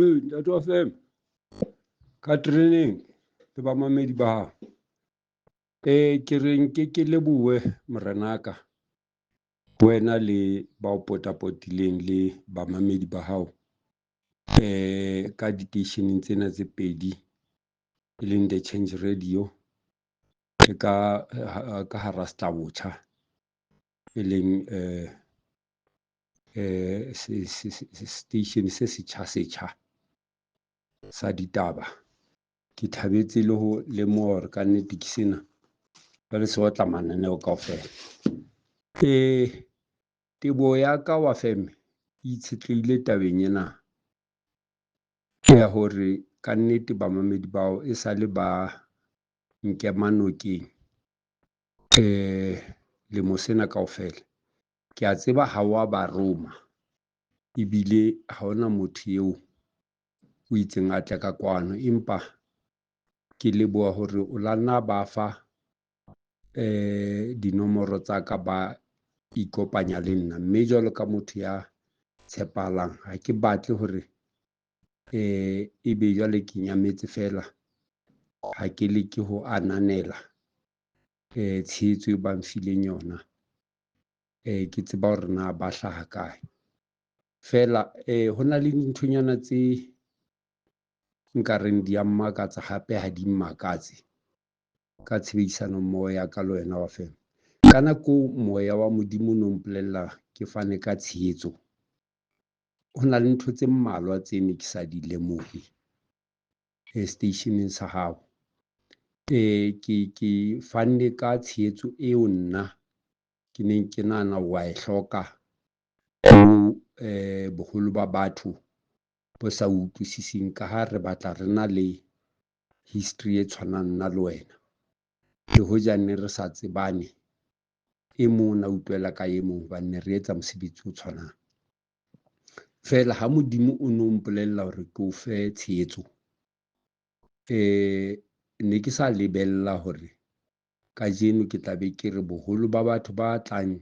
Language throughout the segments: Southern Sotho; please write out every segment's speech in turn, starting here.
Ee, ntate wa feme ka tereneng le bamamedi ba hao. Ke re nke ke lebohe morenaka, wena le bao potapotileng le bamamedi ba hao ka diteisheneng tsena tse pedi, e leng The Change Radio le ka hara setlabotjha, e leng seteishene se setjha setjha sa ditaba. Ke thabetse le ho lemoha hore kannete ke sena jwale se otla mananeo kaofela. Teboho ya ka wa feme e itshetlehile tabeng ena ya hore kannete bamamedi bao e sale ba nkema nokeng lemo sena kaofela. Ke a tseba ha wa ba roma, ebile ha hona motho eo o itseng a tle ka kwano, empa ke leboha hore o la nna ba fa dinomoro tsa ka ba ikopanya le nna. Mme jwalo ka motho ya tshepahalang, ha ke batle hore ebe jwale ke nyametse feela, ha ke leke ho ananela tshehetso e ba nfileng yona. Ke tseba hore na ba hlaha kae. Feela ho na le dinthonyana tse nkareng di ya mmakatsa hape ha di mmakatse ka tshebedisano mmoho ya ka le wena wa feme. Ka nako eo moya wa Modimo o no mpolella ke fane ka tshehetso, ho na le ntho tse mmalwa tse ne ke sa di lemohe seteisheneng sa hao. Ke fanne ka tshehetso eo nna ke neng ke nahana wa e hloka boholo ba batho bo sa utlwisising ka ha re batla re na le history e tshwanang nna le wena. Le hoja ne re sa tsebane, e mong o na utlwela ka e mong hobane ne re etsa mosebetsi o tshwanang. Feela ha Modimo o no mpolella hore ke o fe tshehetso, ne ke sa lebella hore kajeno ke tla be ke re boholo ba batho ba tlang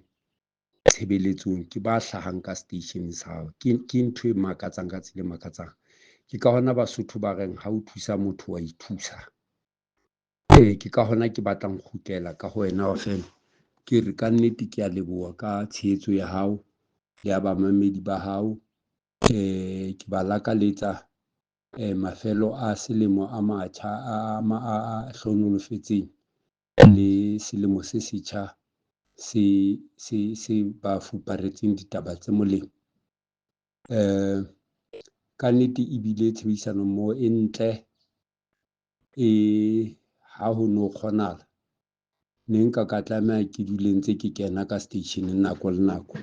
tshebeletsong ke ba hlahang ka seteisheneng sa hao. Ke ntho e makatsang ka tsela e makatsang. Ke ka hona Basotho ba reng ha o thusa motho wa ithusa. Ke ka hona ke batlang ho kgutlela ka ho wena wa feme, ke re kannete ke a leboha ka tshehetso ya hao le ya bamamedi ba hao. Ke ba lakaletsa mafelo a selemo a matjha a hlohonolofetseng le selemo se setjha se ba fuparetseng ditaba tse molemo. Kannete ebile tshebedisano mmoho e ntle, ha ho no kgonahala, ne nka ka tlameha ke dule ntse ke kena ka seteisheneng nako le nako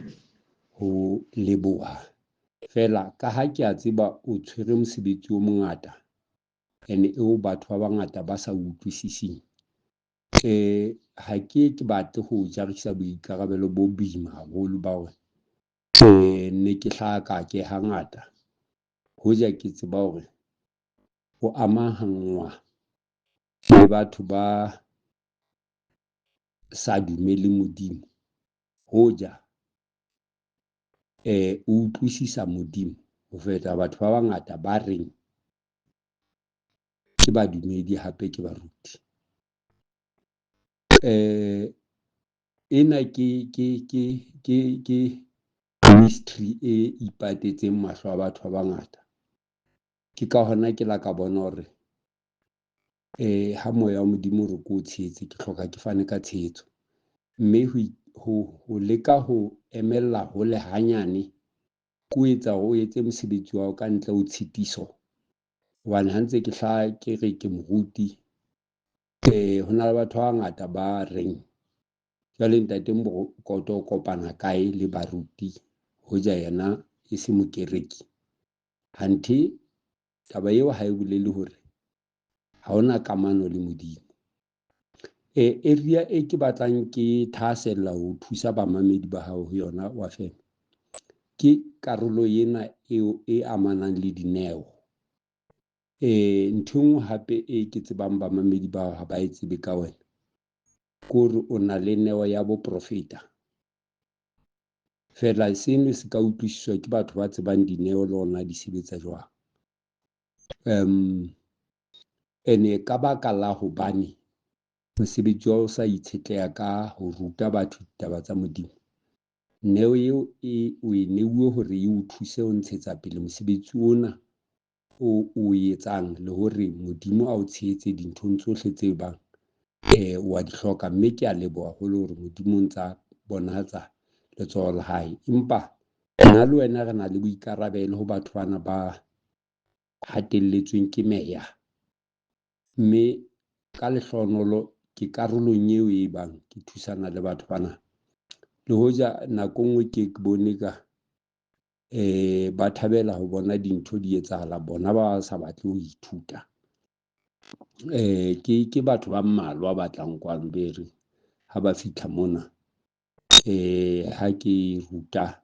ho leboha. Feela ka ha ke a tseba o tshwere mosebetsi o mongata ene eo batho ba bangata ba sa utlwisising, ha ke ke batle ho jarisa boikarabelo bo boima haholo ba hore ne ke hlaha ka ke hangata, hoja ke tseba hore ho amahanngwa le batho ba sa dumeleng Modimo. Hoja o utlwisisa Modimo ho feta batho ba bangata ba reng ke badumedi hape ke baruti. Ena ke mystery e ipatetseng mahlo a batho ba bangata. Ke ka hona ke la ka bona hore ha moya wa Modimo o re ko o tshehetse, ke hloka ke fane ka tshehetso. Mme ho leka ho emella hole hanyane, ke ho etsa hore o etse mosebetsi wa hao ka ntle ho tshitiso. Hobane ha ntse ke hlaha ke re ke moruti, ho na le batho ba bangata ba reng jwale ntate Mokoto o kopana kae le baruti hoja yena e se mokereki. Hanthe taba eo ha e bolele hore ha hona kamano le Modimo. Area e ke batlang ke thahasella ho thusa bamamedi ba hao ho yona wa feme, ke karolo ena eo e amanang le dineo. Ntho e nngwe hape e ke tsebang bamamedi ba hao ha ba e tsebe ka wena, ke hore o na le neo ya boprofeta. Feela seno se ka utlwisiswa ke batho ba tsebang dineo le hore na di sebetsa jwang. Ene ka baka la hobane mosebetsi wa o sa itshetleha ka ho ruta batho ditaba tsa Modimo, neo eo e o e neuwe hore e o thuse ho ntshetsa pele mosebetsi ona o o etsang, le hore Modimo a o tshehetse dinthong tsohle tse bang wa di hloka. Mme ke a leboha haholo hore Modimo o ntsa bonahatsa letsoho la hae. Empa nna le wena re na le boikarabelo ho batho bana ba hatelletsweng ke meya, mme ka lehlohonolo ke karolong eo e bang ke thusana le batho bana. Le hoja nako e nngwe ke ke bone ka ba thabela ho bona dintho di etsahala, bona ba sa batle ho ithuta. Ke batho ba mmalwa ba tlang kwano be reng ha ba fitlha mona, ha ke ruta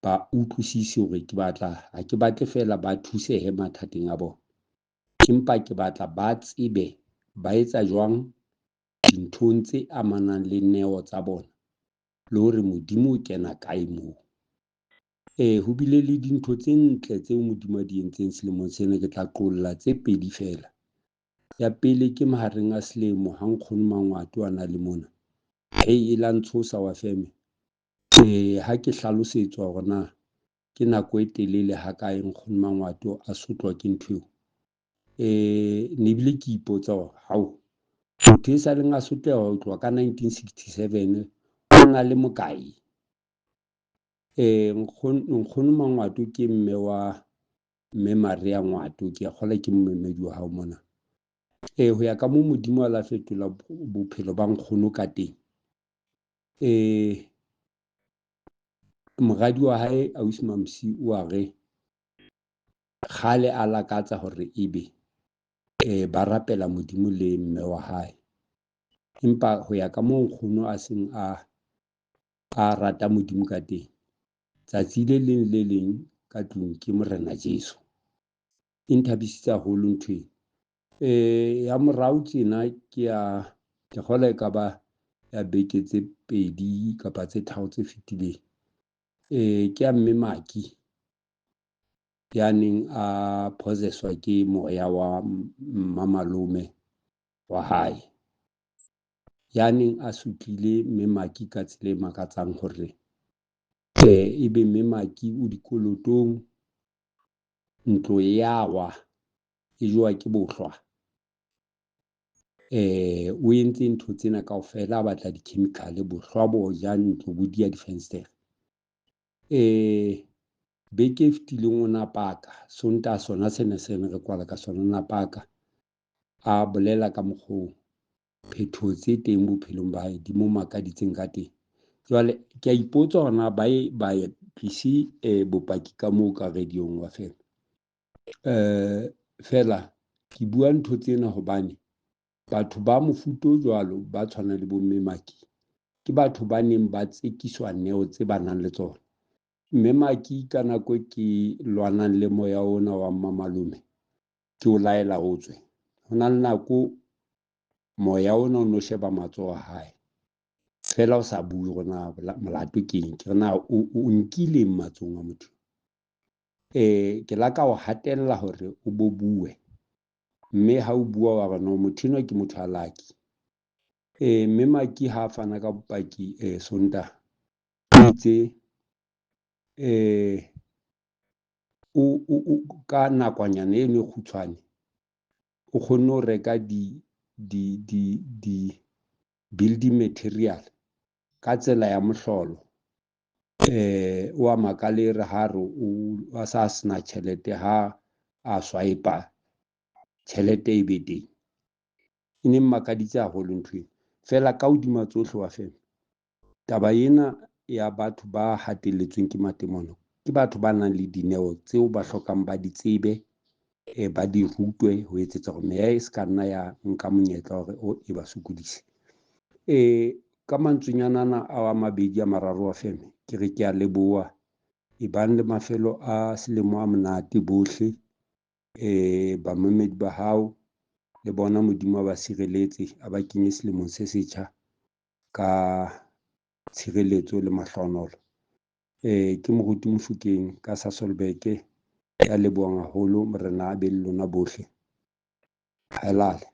ba utlwisise hore ke batla, ha ke batle feela ba thusehe mathateng a bona, empa ke batla ba tsebe ba etsa jwang dinthong tse amanang le neo tsa bona, le hore Modimo o kena kae moo. Ho bile le dintho tse ntle tseo Modimo a di entseng selemong sena, ke tla qolla tse pedi feela. Ya pele ke mahareng a selemo ha nkgono Mangwato a na le mona, hei e la ntshosa wa feme. Ha ke hlalosetswa hore na ke nako e telele hakae nkgono Mangwato a sotlwa ke ntho eo, ne bile ke ipotsa hore hao, motho e saleng a sotleha ho tloha ka 1967 o na le mokae? Nkgono Mangwato ke mme wa mme Maria Ngwato, ke a kgolwa ke momamedi wa hao mona. Ho ya ka moo Modimo a la fetola bophelo ba nkgono ka teng, moradi wa hae ausi Mamsi o a re kgale a lakatsa hore ebe ba rapela Modimo le mme wa hae, empa ho ya ka moo nkgono a seng a rata Modimo ka teng, tsatsi le leng le leng ka tlung ke Morena Jesu. E nthabisitse haholo ntho ena. Ya morao tjena ke ya, ke kgolwa e ka ba ya beke tse pedi kapa tse tharo tse fetileng. Ke ya mme Maki ya neng a possess-wa ke moya wa mmamalome wa hae, ya neng a sutlile mme Maki ka tsela e makatsang hore ebe mme Maki o dikolotong, ntlo ya wa, e jowa ke bohlwa. O entse ntho tsena kaofela, a batla di-chemical, bohlwa bo ja ntlo, bo diya difenstere. Beke e fetileng o na paka, Sontaha sona sena se ne re kwala ka sona, o na paka a bolela ka mokgo phethoho tse teng bophelong ba hae di mo makaditseng ka teng. Jwale ke a ipotsa hore na ba e ba tlise bopaki ka moo ka radio-ng wa fela. Feela ke bua ntho tsena hobane batho ba mofuta o jwalo ba tshwanang le bo mme Maki ke batho ba neng ba tsekiswa neo tse ba nang le tsona. Mme Maki ka nako e ke lwanang le moya ona wa mmamalome, ke o laela o tswe. Ho na le nako moya ona o no sheba matsoho a hae, feela o sa bue hore na molato ke eng, ke re na o nkileng matsohong a motho. Ke laka ho hatella hore o bo bue, mme ha o bua wa re no motho enwa ke motho a lucky. Mme Maki ha fana ka bopaki Sontaha, o itse o ka nakwanyana eno e kgutshwane o kgonne ho reka di building material ka tsela ya mohlolo. O a makalere ha re o a sa sena tjhelete, ha a swipe-a tjhelete e be teng. E ne mmakaditse haholo ntho eno. Feela ka hodima tsohle wa fela, taba ena ya batho ba hatelletsweng ke matemona ke batho ba nang le dineo tseo ba hlokang ba di tsebe, ba di rutwe ho etsetsa hore meya e se ka nna ya nka monyetla hore o e ba sokodise. Ka mantswenyana ana a mabedi a mararo wa feme, ke re ke a leboha. E bang le mafelo a selemo a monate bohle, bamamedi ba hao le bona Modimo a ba sireletse, a ba kenye selemong se setjha ka tshireletso le mahlohonolo. Ke Moruti Mofokeng ka Sasolburg. Ya lebohang haholo. Morena a be le lona bohle. Haelale.